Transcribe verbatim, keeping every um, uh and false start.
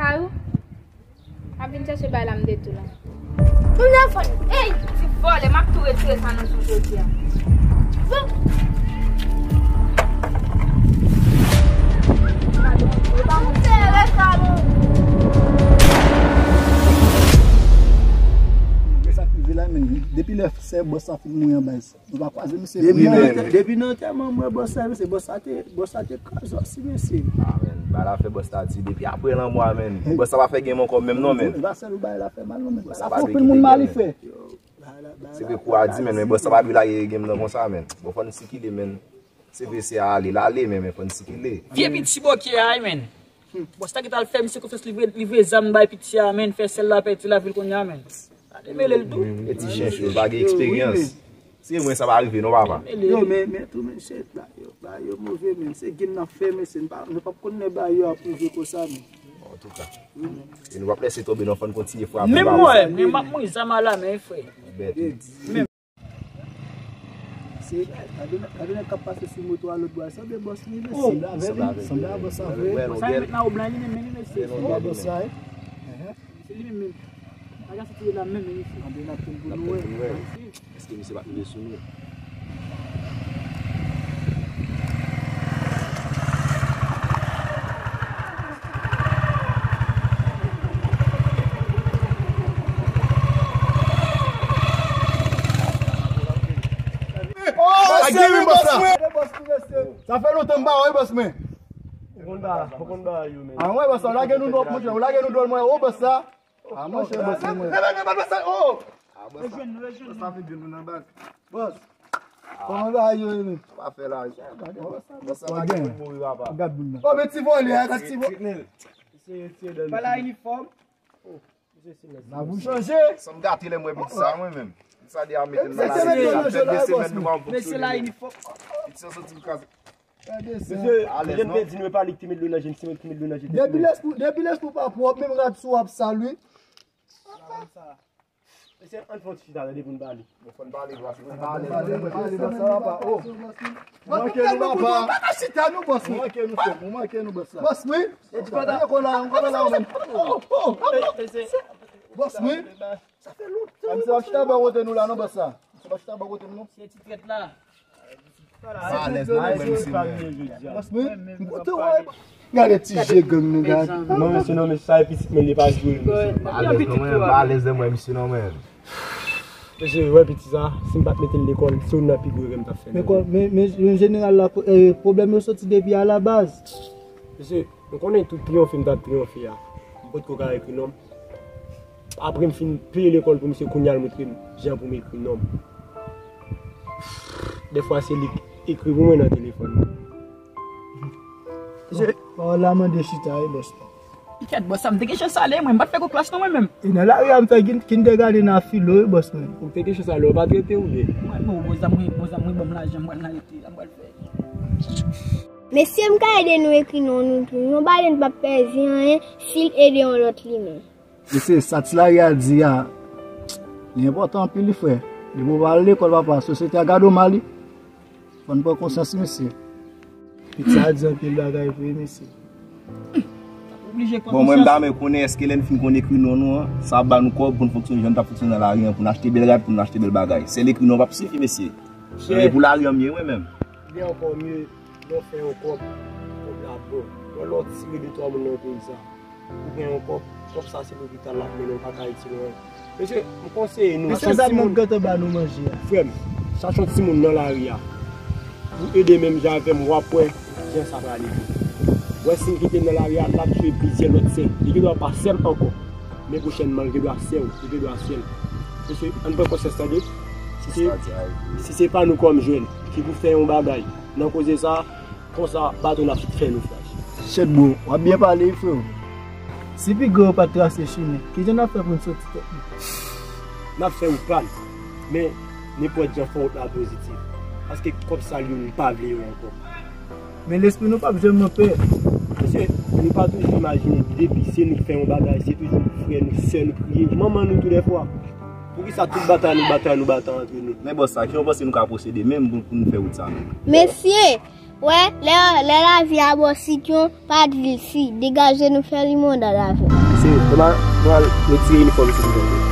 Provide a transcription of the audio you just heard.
Ayou, m ap vin chèche bay la m detou la. Moun nan fò. Ey, ti vòlè, m ap tou retire sa nan sou jodi a. Bon. Sa k rive la, men, depi lè sè bòs sa fin mouri an baz. Nou pa kwaze misye. Depi nan antè-, depi nan antèman m wè bòs la, mesye, bòs la te, bòs la te kraze osi, mesye. Ah, men, bay la fè bòs la di, depi apre lanmò a, men, bòs la pa fè game ankò menm non, men. E pa sèl ou bay la fè mal non, men. Bòs la pa dwe kite game, men. Se vre kou a di, men, men bòs la pa dwe lage game nan konsa, men. Bon, fò n sikile, men. Se vre se a ale, l ale, men, men fò n sikile. Vye piti bòkyè a, men. Bòs la gentan al fè misye konfyans, livre, livre zam bay piti a, men, fè sèl la pèdi lavi l kounye a, men. Sa te mele l tou. E ti chèch yo pa gen eksperyans. Se mwen sa pa rive non, papa. Yo, men, men tou, men, se bagay yo, bagay yo move, men. Se game n ap fè, men, se, n pa, nou p ap konn lè bagay yo ap rive konsa, men. Antouka. E nou p ap lese tonbe non, fò n kontinye frape. Menm mwen, men m ap mouri zam a la men, frè. Bèt. Se, gade, gade nèg k ap pase sou moto a lòt bò a, sanble bòs li, mesye. Sanble avè li, sanble a bòs la vre. Sa li met nan wob la, li menm, li, mesye. Sanble bòs la, wi. Se li menm, menm. Bagay sa tire la menm, menm, mesye. Anben n ap tann pou nou wè. Èske misye pa t rive sou nou? Ak gen wi bòs la. Sa fè lontan m pa wè bòs mwen. Ou konn ba, ou konn ba yo men. Ah, mwen bòs la, ou lage nou dwòl, monchè, ou lage nou dwòl mwen, o bòs la. Ah, monchè, bòs mwen. Bòs. Kòman bagay yo ye menm? Sa pa fè la. Bòs la pa gen moun mouri papa. Gad moun nan. Oh, men ti vòlè a, gad ti vòlè. Pa la inifòm. Sa pou chanje. Sa m gate lè m wè piti sa mwen menm. Piti sa deja mete l nan la. Mesye la inifòm. Piti sa soti m kraze. Mesye, jen te di nou e pa li ki te met dlo nan je n, se mwen ki met dlo nan je n. Depi lespri, depi lespri w pa pwòp, menm rad sou w ap sal wi. Mesye, ann fè yon ti chita tande pou n pale. Fò n pale, bro, fò n pale. Pale, pale, bòs la pa. Oh. Ou manke nou, papa. Ou pa ka chita nou, bòs. Ou manke nou, frè. Ou manke nou, bòs la. Bòs, wi. E ti pata. Ou konn la, ou konn la, ou menm. Oh, oh, oh. Bòs, wi. Sa fè lontan. Misye pa chita bò kote nou la non, bòs la. Misye pa chita bò kote nou non. Se ti trèt la. Alèz nan mwen misye menm. Bòs mwen, m kontan wè. Gade ti je gang nan gade. Non mesye, non mesye, sa e pitit mwen li pa jwe mesye. Alèz nan mwen, m pa alèz nan mwen misye non mwen. Mesye, wè piti sa, si m pa t mete l lekòl, se youn nan pi gwo erè m t ap fè nan vi m. Men, men, men jeneral la, eh, pwoblèm yo soti depi alabaz. Mesye, nou konnen tout triyonfe m t ap triyonfe a. M potko ka ekri non m. Apre m fin peye lekòl pou misye, kounye a l montre m jan pou m ekri non m. Dèfwa se li k ekri pou mwen nan telefòn mwen. Mesye, pawòl la mande chita wi, bòs mwen. Kèt, bòs sa, m te gen chans ale, mwen, m pa t fè gwo klas non mwen menm. E nan lari a m fè kin-, kindergarten a filo wi, bòs mwen. Ou te gen chans ale, ou pa t rete ou byen? Mwen, bon, bon, zam, mwen, bon, zam, mwen, ban m lajan, m pral nan rete, sa m pral fè. Mesye, m ka ede nou ekri non nou tou. Yon bagay nou p ap pèdi anyen si l ede yon lòt li menm. Mesye, sa ti lari a di a, li enpòtan anpil wi, frè. Depi w pa al lekòl, papa, sosyete a gade w mal wi. Fò n pran konsyans wi, mesye. Piti sa a di anpil bagay vre, mesye. Bon, mwen m ta renmen konnen èske lè n fin konn ekri non nou an, sa ap ba nou kòb pou n fonksyone jan n t ap fonksyone nan lari an, pou n achte bèl rad, pou n achte bèl bagay. Sèl ekri non p ap sifi, mesye. Se pou lari an m ye mwen menm. Li ankò mye lè w fè yon kòb, kòb la bon. Bon, lè w tire de twa moun nan peyi sa, ou pran yon kòb, kòb sa se lopital l ap mennen w, pa ka itil w anyen. Mesye, m konseye nou, chache yon timoun. Mesye, sa moun gentan ba nou manje a. Frè m, chache yon timoun nan lari a. Ou ede menm jan avè m, w ap wè jan sa prale ye. Wè si m kite l nan lari a, l ap tchwe plizyè lòt sè. Li gendwa pa sè l ankò. Men pwochènman, li gendwa sè w, li gendwa sè l. Mesye, ann pran konsyans tande. Si se, si se pa nou kòm jèn ki pou fè yon bagay nan koze sa, konsa bato n ap fè noufraj. Shit bro, w ap byen pale wi freo. Si pigre yo pa t trase chimen, kijan n ap fè pou n soti tèt nou? N ap fè wout pa n, men nenpòt jan fè wout la pozitif. Paske kòb sal yo, nou pa vle yo ankò. Men lespri nou p ap janm nan pè. Mesye, nou pa toujou imajine depi se nou k fè yon bagay, se toujou frè nou, sè nou k kriye, manman nou tou dèfwa. Poukisa tout batay nou batay, nou batay antre nou? Men bòs sa, kijan w panse nou ka pwosede menm pou, pou nou fè wout sa menm? Mesye, Wè, lè, lè lavi a bò sitwon, pa di l si, degaje nou fè limonad avè l. Se, nou pral retire inifòm sou nou.